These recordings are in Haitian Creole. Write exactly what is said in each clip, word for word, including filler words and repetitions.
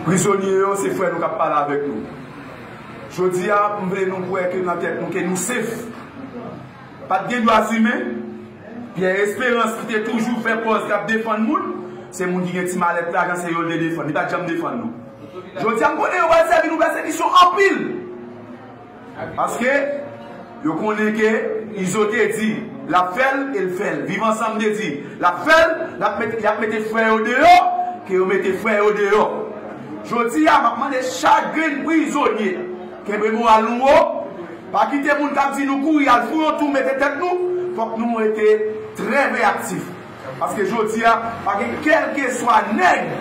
Prizonye yo, se frè nou k ap pale avèk nou. Jodi a, m vle nou kwè ke nan tèt nou ke nou sef. Pa t gen dwa imen. Pierre Espérance ki te toujou fè pòz k ap defann moun, se moun ki gen ti malèt lajan, se yo l te defann. Li pa t janm defann nou. Jodi a, m konnen yo pral sèvi nou pèsekisyon anpil. Paske yo konnen ke Izo te di l ap fè l e l fè l. Viv Ansanm te di l ap fè l, l ap mete, y ap mete frè yo deyò, ke yo mete frè yo deyò. Jodi a, m ap mande chak grenn prizonye, kenbe moral nou wo, pa kite moun k ap di nou kouri al fou yon tou mete tèt nou, fòk nou rete trè veyaktif. Paske jodi a, pa gen kèlkeswa nèg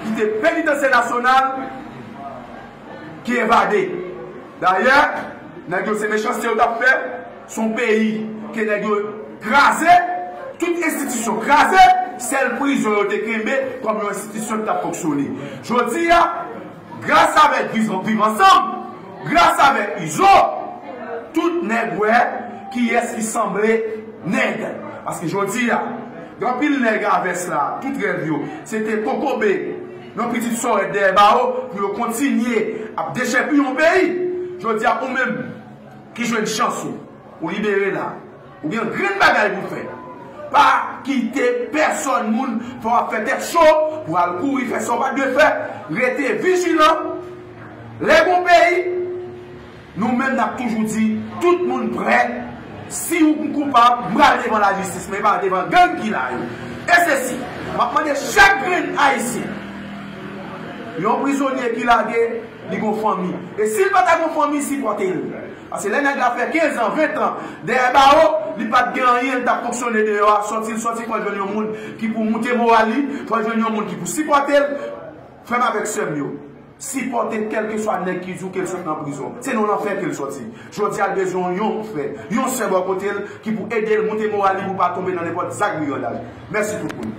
ki te penitansye nasyonal ki evade. Dayè, nèg yo se mechanste yo t ap fè, se yon peyi ke nèg yo kraze, tout enstitisyon kraze, sèl prizon yo te kenbe kòm yon enstitisyon ki t ap fonksyone. Jodi a, gras avèk Viv Ansanm, gras avèk Izo, tout nèg wè kiyès ki sanble nèg. Paske jodi a, gen anpil nèg a vès la, tout rèv yo, se te kokobe yon pitit sòrèt dèyè bawo pou yo kontinye ap dechèpiye yon peyi. Jodi a, ou menm ki jwenn chans ou, ou libere la, ou gen grenn bagay pou fè. Pa kite pèsòn moun fè w ap fè tèt cho pou al kouri fè sa w pa t dwe fè. Rete vijilan. Lè gon peyi, nou menm n ap toujou di, tout moun prè. Si ou koupab, m pral devan lajistis, men pa devan gang ki la yo. E sesi, m ap mande chak grenn Ayisyen, yon prizonye ki lage, li gon fanmi. E si l pa ta gon fanmi, sipòte l. Paske lè nèg la fè kenz an, ven an dèyè bawo, li pa t gen anyen, li t ap fonksyone deyò a, sòti l sòti, fò l jwenn yon moun ki pou moute moral li, fò l jwenn yon moun ki pou sipòte l. Frè m avèk sè m yo, sipòte kèlkeswa nèg ki di w ke l sot nan prizon. Se nan lanfè ke l sòti. Jodi a, l bezwen yon frè, yon sè bò kote l ki pou ede l moute moral li pou l pa tonbe nan nenpòt zak brigandaj. Mèsi tout moun.